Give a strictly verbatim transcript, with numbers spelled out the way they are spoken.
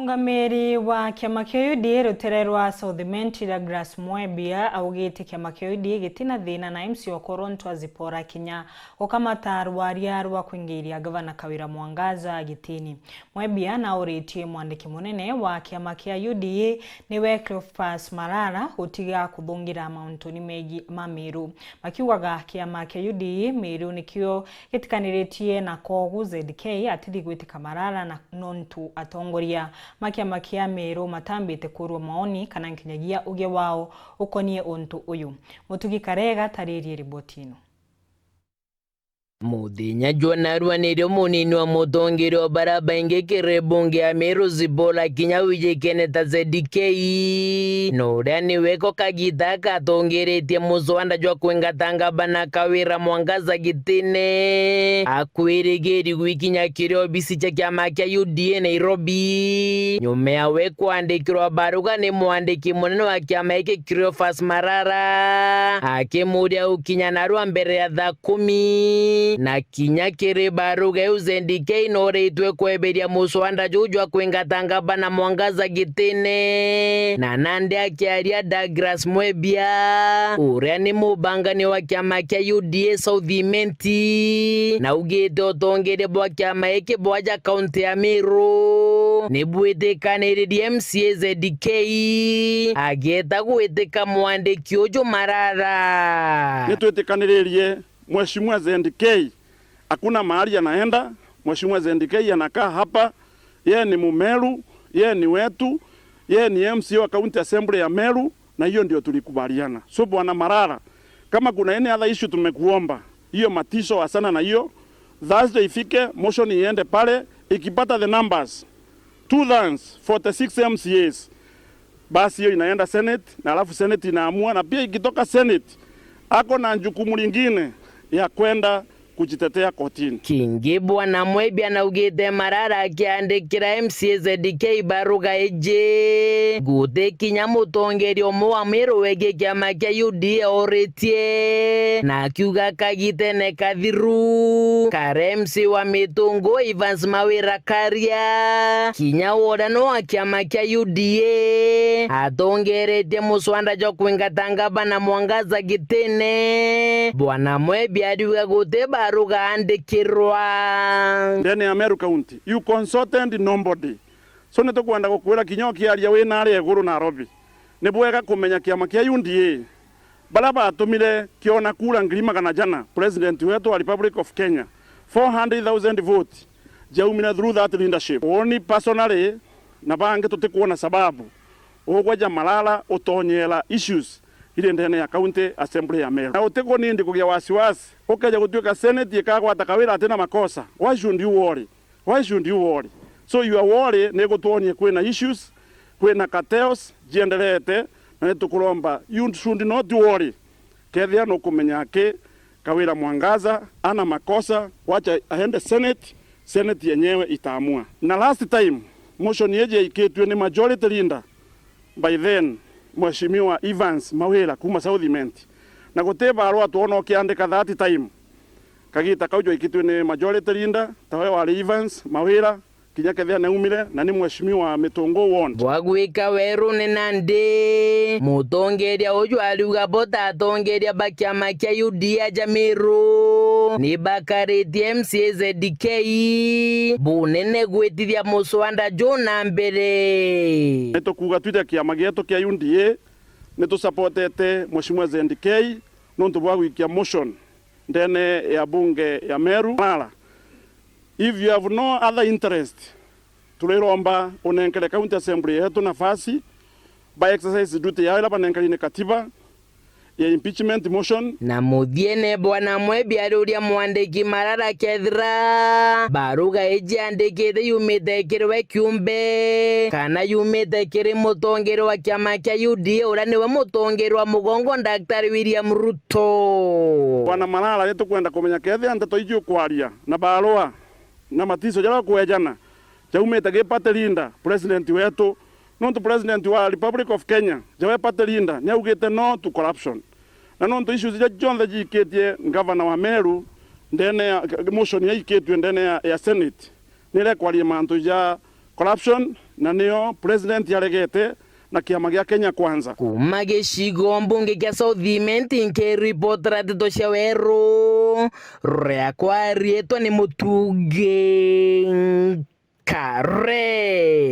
Mungamiri wa kiama kia U D A rutere rwa South Imenti, Douglas Mwebia, augite kiama kia U D A gitina thina na M C A okorwo ntu a Zipporah Kinya gukamata rwaria rwa kwingiria Gavana Kawira Mwangaza gitini. Mwebia nauritie mwandiki munene wa kiama kia U D A niwe Cleophas Malala gutiga kuthungira mauntuni megi ma Meru, makiugaga kiama kia U D A Meru nikio gitikaniritie na kogu Z K atithi gwitika Malala na nontu atongoria ma kiama kia Meru matambite kurua maoni kana nkinyagia uge wao ukonie untu uyu. Mutugi Karega taririe riboti ino. Muthenya jwa narua nirio munini wa mutongeria wa baria baingi kiri bunge ya Meru Zipporah Kinya wijikene ta Z K, na uria niwe ko kagita aka atongeritie muswanda jwa kwingata Gavana Kawira Mwangaza gitine, akwirigiri gwikinya kiri obisi cia kiama kia U D A Nairobi, nyuma ya we kwandikirwa baruga ni mwandiki munene wa kiama giki Cleophas Malala, akimuria gukinya narua mbere ya thaa kumi, na kinya kiri baruga iu Z K noritwe kweberia muswanda juu jwa kwingata Gavana Mwangaza gitine. Na nandi akiaria Douglas Mwebia, uria ni mubangani wa kiama kia U D A South Imenti, naugite utongeria bwa kiama giki bwaja kaunti ya Meru nibwitikaniririe M C A Z K, agieta gwitika mwandiki uju Malala. Nitwitikaniririe Mheshimiwa Z K, hakuna mahali anaenda. Mheshimiwa Z K anakaa hapa, yeye ni Mumeru, yeye ni wetu, yeye ni M C A wa County Assembly ya Meru, na hiyo ndio tulikubaliana. So Bwana Malala, kama kuna any other issue tumekuomba, hiyo matisho, asana na hiyo. Thursday ifike, motion iende pale, ikipata the numbers, two thirds, forty-six M C As, basi hiyo inaenda Senate, na alafu Senate inaamua, na pia ikitoka Senate, ako na jukumu lingine ya kwenda kujitetea kotini. Kingi Bwana Mwebia naugite Malala akiandikira M C A Z K baruga iji, guti kinya mutongeria umwe wa Meru wegii kiama kia U D A oritie, na akiuga kagitene kathiru, kare M C A wa Mitungu Evans Mawira Karia, kinya uria no wa kiama kia U D A, atongeretie muswanda jwa kwingata Gavana Mwangaza gitine. Bwana Mwebia ariuga guti baruga andikirwa. Ndene ya Meru County, you consulted nobody. So nitukwenda gukwira kinya ukiaria wi naria iguru Nairobi, ni bwega kumenya kiama kia U D A, baria batumire kiona kura ngiri magana jana, president wetu wa Republic of Kenya, four hundred thousand vote, jaumire through that leadership. Uuni personally na bangi tutikwona sababu ugweja Malala utonyera issues iri ndene ya County Assembly ya Meru. Na utikunindi kugia wasiwasi, ukeja gutuika Senate ikagwata Kawira atina makosa. Why should you worry? Why should you worry? So your worry ni gutwonie kwina issues, kwina cartels jienderete, na ni tukuromba you should not worry. Kethia nukumenya aki Kawira Mwangaza ana makosa, wacha aende Senate, Senate yenyewe itaamua. Na last time motion yeji yaikitue ni majority leader, by then, Mheshimiwa Evans Mawira kuma South Imenti, na guti barua twona ukiandika that time. Kagita kau jwaikitue ni majority leader, tawe wari Evans Mawira, kinya kethia naumire, na ni Mheshimiwa Mitungu ward. Bwa gwika werune nandi, mutongeria uju ariuga bo ta atongeria ba kiama kia U D A ja Meru, ni bakaritie M C A Z K bunene gwitithia muswanda juu na mbere. Ni tukuuga twi ja kiama gietu kia U D A, ni tusupportete Mheshimiwa Z K nontu bwa gwikia motion ndene ya bunge ya Meru. Malala, if you have no other interest, turiromba unenkere County Assembly yetu nafasi ba exercise duty yao ila banenkeri ni katiba ya impeachment motion. Na muthiene, Bwana Mwebi ariuria mwandiki Malala kethira baruga iji andikite yumite kiri we kiumbe kana yumite kiri mutongeria wa kiama kia U D A uria niwe mutongeria wa mugongo Daktari William Ruto. Bwana Malala, ni tukwenda kumenya kethira ndeto iji ukwaria na barua na matiso jaria ukwejana jaumite gi party leader, president wetu, nontu president wa Republic of Kenya, jawe party leader, ni augite no to corruption. Na nontu issues ija cionthe jiikitie governor wa Meru ndene ya motion yaikitue ndene ya, ya Senate, ni irekwaria mantu ja corruption, Na nio president aregete na kiama gia Kenya Kwanza. Kuma gicigo mbunge kia South Imenti, nkiripotera ndeto cia Weru, riakwa riitwa ni Mutungi Nkare.